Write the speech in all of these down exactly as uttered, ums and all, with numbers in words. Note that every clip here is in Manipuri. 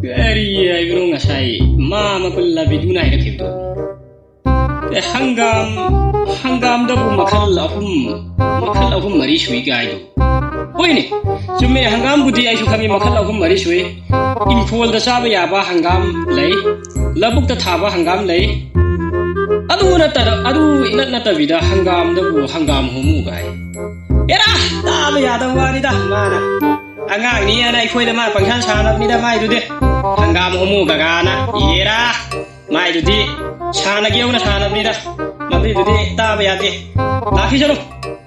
ꯀꯔꯤ ꯍꯥꯏꯕꯅꯣ ꯉꯁꯥꯏ ꯃꯥ ꯃꯀꯨꯜ ꯂꯕꯤꯗꯨꯅ ꯍꯥꯏꯔꯛꯈꯤꯕꯗꯣ? ꯑꯦ, ꯍꯪꯒꯥꯝ, ꯍꯪꯒꯥꯝꯗꯕꯨ ꯃꯈꯜ ꯑꯍꯨꯝ, ꯃꯈꯜ ꯑꯍꯨꯝ ꯃꯔꯤ ꯁꯨꯏ ꯀꯥꯏꯗꯣ꯫ ꯍꯣꯏꯅꯦ, ꯆꯨꯝꯃꯦ, ꯍꯪꯒꯥꯝꯕꯨꯗꯤ ꯑꯩꯁꯨ ꯈꯪꯉꯤ, ꯃꯈꯜ ꯑꯍꯨꯝ ꯃꯔꯤ ꯁꯨꯏ꯫ ꯏꯪꯈꯣꯜꯗ ꯆꯥꯕ ꯌꯥꯕ ꯍꯪꯒꯥꯝ ꯂꯩ, ꯂꯧꯕꯨꯛꯇ ꯊꯥꯕ ꯍꯪꯒꯥꯝ ꯂꯩ, ꯑꯗꯨ ꯅꯠꯇꯅ, ꯑꯗꯨ ꯏꯅꯠ ꯅꯠꯇꯕꯤꯗ ꯍꯪꯒꯥꯝꯗꯕꯨ ꯍꯪꯒꯥꯝ ꯍꯣꯃꯨ ꯀꯥꯏ꯫ ꯑꯦꯔꯥ, ꯇꯥꯕ ꯌꯥꯗꯕ ꯋꯥꯅꯤꯗ ꯃꯥꯅ꯫ ꯑꯉꯥꯡꯅꯤ ꯍꯥꯏꯅ ꯑꯩꯈꯣꯏꯗ ꯃꯥ ꯄꯪꯁꯥꯟ ꯁꯥꯟꯅꯕꯅꯤꯗ ꯃꯥꯏꯗꯨꯗꯤ꯫ ꯍꯪꯒꯥꯝ ꯍꯣꯃꯨ ꯀꯀꯥꯅ꯫ ꯑꯦꯔꯥ, ꯃꯥꯏꯗꯨꯗꯤ ꯁꯥꯟꯅꯒꯦ ꯍꯧꯅ ꯁꯥꯟꯅꯕꯅꯤꯗ꯫ ꯃꯗꯨꯏꯗꯨꯗꯤ ꯇꯥꯕ ꯌꯥꯗꯦ꯫ ꯂꯥꯛꯈꯤꯁꯅꯨ꯫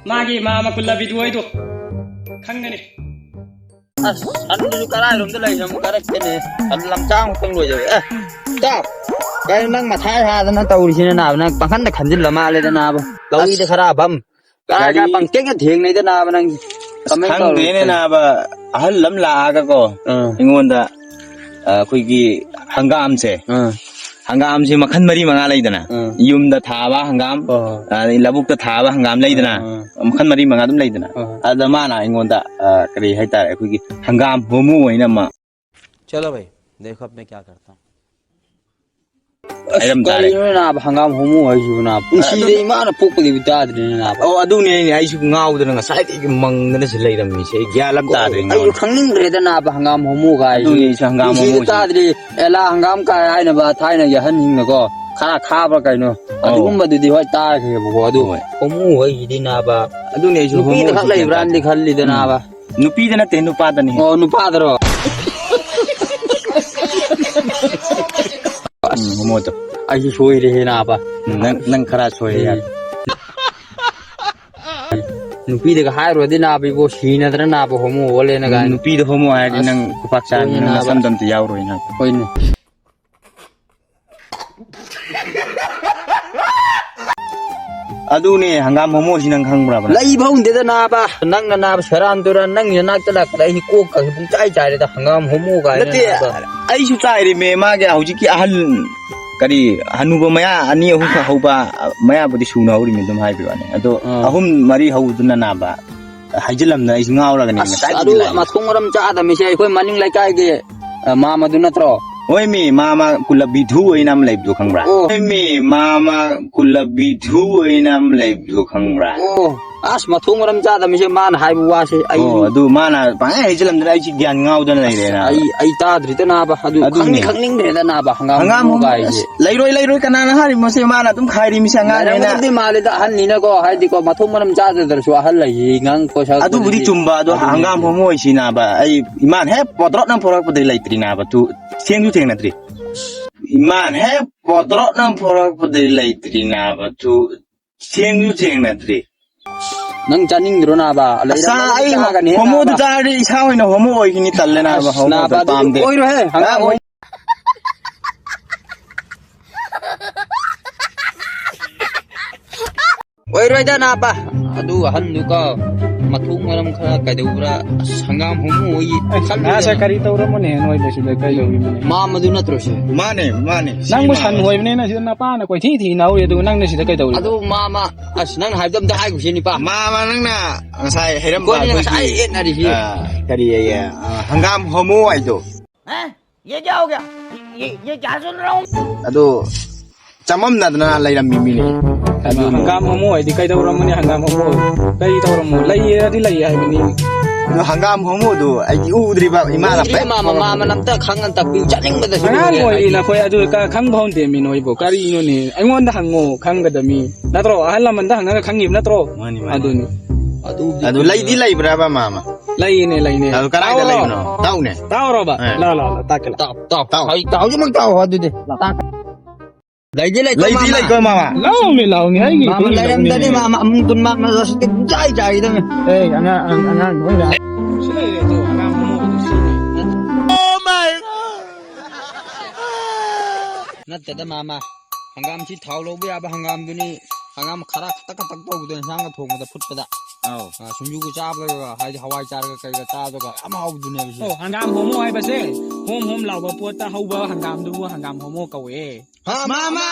ꯃꯥꯒꯤ ꯃꯥ ꯃꯀꯨꯜ ꯂꯕꯤꯗꯨ ꯑꯩꯗꯣ ꯈꯪꯒꯅꯤ꯫ ꯑꯁ, ꯁꯟꯗꯨꯁꯨ ꯀꯔꯥꯏꯔꯣꯝꯗ ꯂꯩꯈ꯭ꯔꯃꯣ ꯀꯔꯛꯇꯦꯅꯦ꯫ ꯁꯟ ꯂꯝꯆꯥꯡ ꯑꯃꯨꯛꯇꯪ ꯂꯣꯏꯖꯔꯦ꯫ ꯑꯦ, ꯏꯇꯥꯎ, ꯀꯩꯅꯣ ꯅꯪ ꯃꯊꯥ ꯁꯥꯗꯅ ꯇꯧꯔꯤꯁꯤꯅ ꯅꯥꯕ? ꯅꯪ ꯄꯥꯡꯈꯟꯗ ꯈꯟꯖꯤꯜꯂ ꯃꯥꯜꯂꯦꯗ ꯅꯥꯕ꯫ ꯂꯧꯔꯤꯗ ꯑꯁ, ꯈꯔ ꯐꯝ, ꯀꯔꯥꯏ ꯀꯔꯥꯏ ꯒꯥꯔꯤ ꯄꯪꯇꯦꯛꯇ ꯊꯦꯡꯅꯩꯗ ꯅꯥꯕ ꯅꯪꯁꯦ꯫ ꯑꯁ, ꯀꯃꯥꯏꯅ ꯈꯪꯗꯦꯅꯦ ꯇꯧꯔꯤꯅꯣ? ꯅꯥꯕ, ꯑꯍꯜ ꯑꯃ ꯂꯥꯛꯑꯒꯀꯣ, ꯑꯥ꯫ ꯑꯩꯉꯣꯟꯗ, ꯑ, ꯑꯩꯈꯣꯏꯒꯤ ꯍꯪꯒꯥꯝꯁꯦ, ꯑꯥ꯫ ꯍꯪꯒꯥꯝꯁꯦ ꯃꯈꯜ ꯃꯔꯤ ꯃꯉꯥ ꯂꯩꯗꯅ, ꯑꯥ꯫ ꯌꯨꯝꯗ ꯊꯥꯕ ꯍꯪꯒꯥꯝ, ꯍꯣꯏ, ꯍꯣꯏ꯫ ꯑꯗꯩ ꯂꯧꯕꯨꯛꯇ ꯊꯥꯕ ꯍꯪꯒꯥꯝ ꯂꯩꯗꯅ, ꯑꯥ, ꯑꯥ꯫ ꯃꯈꯜ ꯃꯔꯤ ꯃꯉꯥ ꯑꯗꯨꯝ ꯂꯩꯗꯅ꯫ ꯍꯣꯏ, ꯍꯣꯏ꯫ ꯑꯗ ꯃꯥꯅ ꯑꯩꯉꯣꯟꯗ, ꯑ, ꯀꯔꯤ ꯍꯥꯏꯇꯥꯔꯦ, ꯑꯩꯈꯣꯏꯒꯤ ꯍꯪꯒꯥꯝ ꯍꯣꯃꯨ ꯑꯣꯏꯅ ꯑꯃ꯫ चलो भाई, देखो अब मैं क्या करता हूँ। ꯑꯁ, ꯍꯥꯏꯔꯝ ꯇꯥꯔꯦ꯫ ꯀꯔꯤꯅꯣ ꯅꯥꯕ, ꯍꯪꯒꯥꯝ ꯍꯣꯃꯨ ꯍꯥꯏꯁꯤꯕꯨ ꯅꯥꯕ? ꯄꯨꯟꯁꯤꯗ ꯑꯗꯨꯅꯦ꯫ ꯏꯃꯥꯅ ꯄꯣꯛꯄꯗꯒꯤ ꯇꯥꯗ꯭ꯔꯤꯅꯦ ꯅꯥꯕ꯫ ꯑꯣ, ꯑꯗꯨꯅꯦ ꯑꯩꯅꯦ, ꯑꯩꯁꯨ ꯉꯥꯎꯗꯅ ꯉꯁꯥꯏꯗꯒꯤ ꯃꯪꯗꯅ ꯁꯤ ꯂꯩꯔꯝꯃꯤꯁꯦ꯫ ꯑꯩ ꯒ꯭ꯌꯥꯟ ꯑꯃ ꯇꯥꯗ꯭ꯔꯦ, ꯑꯩꯁꯨ ꯉꯥꯎꯔꯦ꯫ ꯈꯪꯅꯤꯡꯗ꯭ꯔꯦꯗ ꯅꯥꯕ, ꯍꯪꯒꯥꯝ ꯍꯣꯃꯨ ꯍꯥꯏꯁꯤ꯫ ꯑꯗꯨꯅꯦ ꯑꯩꯁꯨ ꯍꯪꯒꯥꯝ ꯄꯨꯟꯁꯤꯗ ꯍꯣꯃꯨ ꯍꯥꯏꯁꯦ꯫ ꯇꯥꯗ꯭ꯔꯤ꯫ ꯑꯦꯂꯥ ꯍꯪꯒꯥꯝ ꯀꯥꯏ ꯍꯥꯏꯅꯕ ꯊꯥꯏꯅꯒꯤ ꯑꯍꯟꯁꯤꯡꯅꯀꯣ, ꯈꯔ ꯈꯥꯕ꯭ꯔꯥ ꯀꯩꯅꯣ, ꯑꯧ꯫ ꯑꯗꯨꯒꯨꯝꯕꯗꯨꯗꯤ ꯍꯣꯏ ꯇꯥꯈ꯭ꯔꯦꯕꯀꯣ, ꯑꯗꯨ ꯍꯣꯏ꯫ ꯍꯣꯃꯨ ꯍꯥꯏꯁꯤꯗꯤ ꯅꯥꯕ꯫ ꯑꯗꯨꯅꯦ ꯑꯩꯁꯨ ꯅꯨꯄꯤꯗ ꯍꯣꯃꯨ ꯈꯛ ꯍꯥꯏꯁꯤ ꯒ꯭ꯌꯥꯟ ꯂꯩꯕ꯭ꯔꯥꯅꯗꯤ ꯇꯥꯗꯦ꯫ ꯈꯜꯂꯤꯗ ꯎꯝ꯫ ꯅꯥꯕ꯫ ꯅꯨꯄꯤꯗ ꯅꯠꯇꯦ, ꯅꯨꯄꯥꯗꯅꯤ꯫ ꯑꯣ, ꯅꯨꯄꯥꯗꯔꯣ? ꯎꯝ, ꯍꯣꯃꯣꯗꯣ꯫ ꯑꯩꯁꯨ ꯁꯣꯏꯔꯦꯍꯦ ꯅꯥꯕ꯫ ꯎꯝ, ꯅꯪ, ꯅꯪ ꯈꯔ ꯁꯣꯏꯔꯦ ꯎꯝ꯫ ꯌꯥꯔꯦ꯫ ꯅꯨꯄꯤꯗꯒ ꯍꯥꯏꯔꯨꯔꯗꯤ ꯅꯥꯕ ꯏꯕꯣ, ꯁꯤꯅꯗ꯭ꯔ ꯅꯥꯕ ꯍꯣꯃꯣ ꯑꯣꯜꯂꯦꯅ ꯎꯝ, ꯀꯥꯏꯅ꯫ ꯅꯨꯄꯤꯗ ꯍꯣꯃꯣ ꯍꯥꯏꯔꯗꯤ ꯑꯁ, ꯅꯪ ꯈꯨꯄꯥꯛ ꯆꯥꯔꯅꯤ, ꯁꯣꯏꯅ ꯅꯪ ꯅꯥꯕ꯫ ꯅꯁꯝꯗꯣ ꯑꯝꯇ ꯌꯥꯎꯔꯣꯏ ꯅꯪ꯫ ꯍꯣꯏꯅꯦ꯫ ꯑꯗꯨꯅꯦ ꯍꯪꯒꯥꯝ ꯍꯣꯃꯣꯁꯤ ꯅꯪ ꯈꯪꯕ꯭ꯔꯕ ꯅꯪ? ꯂꯩ ꯐꯪꯗꯦꯗ ꯅꯥꯕ꯫ ꯅꯪꯅ ꯅꯥꯕ ꯁꯦꯔꯥꯟ ꯇꯨꯔꯥꯟ ꯅꯪꯒꯤ ꯅꯅꯥꯛꯇ ꯂꯥꯛꯄꯗ ꯑꯩ ꯀꯣꯛꯀꯁꯦ ꯄꯨꯡꯆꯥꯏ ꯆꯥꯏꯔꯦꯗ, ꯍꯪꯒꯥꯝ ꯍꯣꯃꯣ ꯀꯥꯏꯅ ꯅꯠꯇꯦ, ꯅꯥꯕ꯫ ꯑꯩꯁꯨ ꯆꯥꯏꯔꯤꯃꯦ, ꯃꯥꯒꯤ ꯍꯧꯖꯤꯛꯀꯤ ꯑꯍꯜ ꯀꯔꯤ ꯍꯅꯨꯕ ꯃꯌꯥ ꯑꯅꯤ ꯑꯍꯨꯝꯈꯛ ꯍꯧꯕ, ꯃꯌꯥꯕꯨꯗꯤ ꯁꯨꯅ ꯍꯧꯔꯤꯃꯤ ꯑꯗꯨꯝ ꯍꯥꯏꯕꯩ ꯋꯥꯅꯤ꯫ ꯑꯗꯣ ꯑꯥ꯫ ꯑꯍꯨꯝ ꯃꯔꯤ ꯍꯧꯕꯗꯨꯅ ꯅꯥꯕ ꯍꯥꯏꯖꯤꯜꯂꯝꯅ ꯑꯩꯁꯨ ꯉꯥꯎꯔꯒꯅꯤ ꯑꯁ, ꯉꯁꯥꯏꯗꯒꯤ ꯑꯗꯨ ꯂꯥꯛꯏꯁꯦ꯫ ꯃꯊꯣꯡ ꯃꯔꯝ ꯆꯥꯗꯕ ꯃꯤꯁꯦ ꯑꯩꯈꯣꯏ ꯃꯅꯤꯡ ꯂꯩꯀꯥꯏꯒꯤ ꯑ, ꯃꯥꯃꯗꯨ ꯅꯠꯇ꯭ꯔꯣ? ꯍꯣꯏꯃꯤ, ꯃꯥꯃ ꯀꯨꯂꯕꯤꯊꯨ ꯍꯥꯏꯅ ꯑꯃ ꯂꯩꯕꯗꯣ ꯈꯪꯕ꯭ꯔꯥ? ꯑꯣ꯫ ꯍꯣꯏꯃꯤ, ꯃꯥꯃ ꯀꯨꯂꯕꯤꯊꯨ ꯍꯥꯏꯅ ꯑꯃ ꯂꯩꯕꯗꯣ ꯈꯪꯕ꯭ꯔꯥ? ꯑꯣ, ꯑꯁ, ꯃꯊꯣꯡ ꯃꯔꯝ ꯆꯥꯗꯕ ꯃꯤꯁꯦ ꯃꯥꯅ ꯍꯥꯏꯕ ꯋꯥꯁꯦ ꯑꯩ ꯑꯣ, ꯑꯗꯨ ꯃꯥꯅ ꯄꯪꯍꯥꯏ ꯍꯥꯏꯖꯤꯜꯂꯝꯗꯅ ꯑꯩꯁꯤ ꯒ꯭ꯌꯥꯟ ꯉꯥꯎꯗꯅ ꯑꯁ, ꯂꯩꯔꯦꯅ꯫ ꯑꯩ, ꯑꯩ ꯇꯥꯗ꯭ꯔꯤꯗ ꯅꯥꯕ, ꯑꯗꯨ ꯑꯗꯨꯅꯦ꯫ ꯈꯪꯗꯤ ꯈꯪꯅꯤꯡꯗ꯭ꯔꯦꯗ ꯅꯥꯕ, ꯍꯪꯒꯥꯝ ꯍꯪꯒꯥꯝ ꯍꯣꯃꯣ ꯍꯣꯃꯣ ꯀꯥꯏꯁꯦ꯫ ꯑꯁ, ꯂꯩꯔꯣꯏ, ꯂꯩꯔꯣꯏ, ꯀꯅꯥꯅ ꯍꯥꯏꯔꯤꯃꯣꯁꯦ? ꯃꯥꯅ ꯑꯗꯨꯝ ꯈꯥꯏꯔꯤ ꯃꯤꯁꯦ ꯑꯉꯥꯡꯅꯦꯅ꯫ ꯂꯩꯔꯝꯒꯗꯕꯗꯤ ꯃꯥꯜꯂꯦꯗ, ꯑꯍꯟꯅꯤꯅꯀꯣ, ꯍꯥꯏꯗꯤꯀꯣ, ꯃꯊꯣꯡ ꯃꯔꯝ ꯆꯥꯗ꯭ꯔꯁꯨ ꯑꯍꯜ ꯂꯩꯌꯦ, ꯉꯥꯡ ꯀꯣꯏꯁꯜ ꯑꯗꯨꯕꯨꯗꯤ ꯀꯣꯏꯁꯜꯂꯤ꯫ ꯆꯨꯝꯕ, ꯑꯗꯣ ꯑꯗꯨꯅꯦ꯫ ꯍꯪꯒꯥꯝ ꯍꯣꯃꯣ ꯑꯣꯏꯁꯤ ꯅꯥꯕ, ꯑꯩ ꯏꯃꯥꯅ ꯍꯦꯛ ꯄꯣꯗ꯭ꯔꯣꯠꯅ ꯄꯣꯔꯛꯄꯗꯩ ꯂꯩꯇ꯭ꯔꯤ ꯅꯥꯕ, ꯇꯨ ꯊꯦꯡꯁꯨ ꯊꯦꯡꯅꯗ꯭ꯔꯤ꯫ ꯏꯃꯥꯅ ꯍꯦꯛ ꯄꯣꯗ꯭ꯔꯣꯠꯅ ꯄꯣꯔꯛꯄꯗꯩ ꯂꯩꯇ꯭ꯔꯤ ꯅꯥꯕ, ꯇꯨ ꯊꯦꯡꯁꯨ ꯊꯦꯡꯅꯗ꯭ꯔꯤ꯫ ꯅꯪ ꯆꯥꯅꯤꯡꯗ꯭ꯔꯣ ꯅꯥꯕ? ꯑꯁ, ꯂꯩꯔꯝꯃꯒꯗꯤ ꯑꯩ ꯆꯥꯒꯅꯤ ꯍꯣꯃꯣꯗꯨ ꯅꯥꯕ꯫ ꯆꯥꯔꯗꯤ ꯏꯁꯥ ꯑꯣꯏꯅ ꯍꯣꯃꯣ ꯑꯣꯏꯒꯅꯤ, ꯇꯜꯂꯦ ꯅꯥꯕ, ꯑꯁ, ꯍꯣꯃꯣꯗꯣ ꯅꯥꯕ ꯑꯗꯨꯗꯤ ꯄꯥꯝꯗꯦ꯫ ꯑꯣꯏꯔꯣꯏꯍꯦ, ꯍꯪꯒꯥꯝ ꯑ, ꯑꯣꯏ-, ꯑꯣꯏꯔꯣꯏꯗ ꯅꯥꯕ꯫ ꯑꯗꯨ ꯑꯍꯟꯗꯨꯒ ꯃꯊꯣꯡ ꯃꯔꯝ ꯈꯔ ꯀꯩꯗꯧꯕ꯭ꯔꯥ? ꯑꯁ, ꯍꯪꯒꯥꯝ ꯍꯣꯃꯣ ꯑꯣꯏ ꯑꯁ, ꯈꯜꯂꯨꯗꯅ꯫ ꯅꯥꯁꯦ ꯀꯔꯤ ꯇꯧꯔꯝꯃꯣꯅꯦ ꯅꯣꯏꯕꯁꯤꯗ ꯀꯩꯗꯧꯔꯤꯕꯅꯦ? ꯃꯥꯃꯗꯨ ꯅꯠꯇ꯭ꯔꯣ ꯁꯤ? ꯃꯥꯅꯦ, ꯃꯥꯅꯦ, ꯁꯤ ꯅꯪꯕꯨ ꯃꯥꯃꯅꯦ꯫ ꯁꯟ ꯑꯣꯏꯕꯅꯤꯅ ꯁꯤꯗ ꯅꯄꯥꯅ ꯀꯣꯏꯊꯤ ꯊꯤꯅꯍꯧꯔꯤ, ꯑꯗꯨꯒ ꯅꯪꯅ ꯁꯤꯗ ꯀꯩꯗꯧꯔꯤꯕ? ꯑꯗꯨ ꯃꯥꯃ, ꯑꯁ, ꯅꯪꯅ ꯍꯥꯏꯕꯗꯣ ꯑꯝꯇ ꯍꯥꯏꯈꯣꯁꯦ, ꯅꯤꯄꯥ꯫ ꯃꯥꯃ, ꯅꯪꯅ ꯉꯁꯥꯏ ꯍꯩꯔꯝꯕ ꯀꯣꯟꯅ ꯑꯩꯈꯣꯏꯒꯤ, ꯉꯁꯥꯏ ꯌꯦꯠꯅꯔꯤꯁꯤ꯫ ꯑ, ꯀꯔꯤ ꯑꯌꯦ, ꯑ, ꯍꯪꯒꯥꯝ ꯍꯣꯃꯣ ꯍꯥꯏꯗꯣ꯫ ꯍꯥ? ꯌꯦ ꯀꯌꯥ ꯍꯣ ꯒꯌꯥ? ꯌꯦ, ꯌꯦ ꯀꯌꯥ ꯁꯨꯟ ꯔꯍꯥ ꯍꯨ? ꯑꯗꯣ ꯆꯃꯝꯅꯗꯅ ꯂꯩꯔꯝꯃꯤ ꯃꯤꯅꯦ꯫ ꯑꯗꯨꯅꯦ꯫ ꯍꯪꯒꯥꯝ ꯍꯣꯃꯣ ꯍꯥꯏꯗꯤ ꯀꯩꯗꯧꯔꯝꯃꯅꯤ? ꯍꯪꯒꯥꯝ ꯍꯣꯃꯣ ꯀꯔꯤ ꯇꯧꯔꯝꯃꯣ? ꯂꯩꯌꯦꯗꯤ ꯂꯩꯌꯦ ꯍꯥꯏꯕꯅꯤ꯫ ꯑꯗꯣ ꯍꯪꯒꯥꯝ ꯍꯣꯃꯣꯗꯣ ꯑꯩꯗꯤ ꯎꯗ꯭ꯔꯤꯕ, ꯏꯃꯥꯅ ꯎꯗ꯭ꯔꯤꯕ ꯄꯦꯛ ꯃꯥꯃ, ꯄꯣꯔꯛꯄꯗꯣ꯫ ꯃꯥꯃꯅ ꯑꯝꯇ ꯈꯪꯉ ꯇꯥꯛꯄꯤꯌꯨ, ꯆꯥꯅꯤꯡꯕꯗ ꯑꯉꯥꯡ ꯁꯤꯗꯣꯔꯦ ꯑꯣꯏꯔꯤ ꯑꯩꯗꯤ꯫ ꯅꯈꯣꯏ, ꯑꯗꯨ ꯀ-, ꯈꯪꯕ ꯍꯧꯅꯗꯦ ꯃꯤ ꯅꯣꯏꯕꯨ꯫ ꯀꯔꯤꯅꯣꯅꯦ? ꯑꯩꯉꯣꯟꯗ ꯍꯪꯉꯣ, ꯈꯪꯒꯗꯕꯅꯤ꯫ ꯅꯠꯇ꯭ꯔꯣ? ꯑꯍꯜ ꯂꯃꯟꯗ ꯍꯪꯉꯒ ꯈꯪꯉꯤꯕ ꯅꯠꯇ꯭ꯔꯣ? ꯃꯥꯅꯤ, ꯃꯥꯅꯤ꯫ ꯑꯗꯨꯅꯤ꯫ ꯑꯗꯨ ꯑꯗꯨ ꯂꯩꯗꯤ ꯂꯩꯕ꯭ꯔꯕ, ꯃꯥꯃ? ꯂꯩꯌꯦꯅꯦ, ꯂꯩꯅꯦ꯫ ꯑꯗꯨ ꯀꯗꯥꯏꯗ ꯇꯥꯎꯔꯣ꯫ ꯂꯩꯕꯅꯣ? ꯇꯥꯎꯅꯦ꯫ ꯇꯥꯎꯔꯕ? ꯑꯦ꯫ ꯂꯥꯎ, ꯂꯥꯎ, ꯂꯥꯎ, ꯇꯥꯛꯀꯦ, ꯂꯥꯎ꯫ ꯇꯥꯎ, ꯇꯥꯎ꯫ ꯇꯥꯎ꯫ ꯍꯧꯖꯤꯛ ꯇꯥꯎ, ꯍꯧꯖꯤꯛꯃꯛ ꯇꯥꯎ, ꯑꯗꯨꯗꯤ꯫ ꯇꯥꯛ꯫ ꯂꯩꯗꯤ ꯂꯩꯀꯣ, ꯂꯩꯗꯤ ꯃꯥꯃ꯫ ꯂꯩꯀꯣ, ꯃꯥꯃ꯫ ꯂꯧꯅꯤ, ꯂꯧꯅꯤ, ꯑꯩꯒꯤ ꯃꯥꯃ ꯍꯨꯏ ꯂꯩꯔꯝꯗꯗꯤ ꯂꯧꯅꯤ꯫ ꯃꯥꯃ ꯑꯃꯨꯛ ꯀꯨꯟ ꯃꯥꯃ ꯔꯁꯤꯗꯤ ꯄꯨꯡꯆꯥꯏ ꯆꯥꯏꯗꯕꯅꯤ꯫ ꯑꯦ, ꯑꯉꯥꯡ, ꯑꯉꯥꯡ, ꯑꯉꯥꯡ ꯍꯣꯏꯗ꯫ ꯁꯤ ꯂꯩꯔꯦ, ꯑꯗꯣ ꯑꯉꯥꯡ ꯑꯃꯨꯕꯗꯨ ꯁꯤꯅꯤ꯫ Oh my God! ꯅꯠꯇꯦꯗ, ꯃꯥꯃ꯫ ꯍꯪꯒꯥꯝꯁꯤ ꯊꯥꯎ ꯂꯧꯕ ꯌꯥꯕ ꯍꯪꯒꯥꯝꯗꯨꯅꯤ꯫ ꯍꯪꯒꯥꯝ ꯈꯔ ꯈꯇꯛ ꯈꯇꯛ ꯇꯧꯕꯗꯣ ꯏꯟꯁꯥꯡꯒ ꯊꯣꯡꯕꯗ ꯐꯨꯠꯄꯗ꯫ ꯑꯧ꯫ ꯑ, ꯁꯤꯡꯖꯨꯒ ꯆꯥꯕꯗꯒ, ꯍꯥꯏꯗꯤ ꯍꯋꯥꯏ ꯆꯥꯔꯒ ꯀꯩꯒ ꯆꯥꯕꯗꯒ ꯌꯥꯝ ꯍꯥꯎꯕꯗꯨꯅꯦꯕ ꯁꯤ꯫ ꯑꯣ, ꯍꯪꯒꯥꯝ ꯍꯣꯃꯣ ꯍꯥꯏꯕꯁꯦ ꯍꯣꯝ ꯍꯣꯝ ꯂꯥꯎꯕ ꯄꯣꯠꯇ ꯍꯧꯕ ꯍꯪꯒꯥꯝꯗꯨꯕꯨ ꯍꯪꯒꯥꯝ ꯍꯣꯃꯣ ꯀꯧꯋꯦ꯫ ꯍꯥ, ꯃꯥꯃ?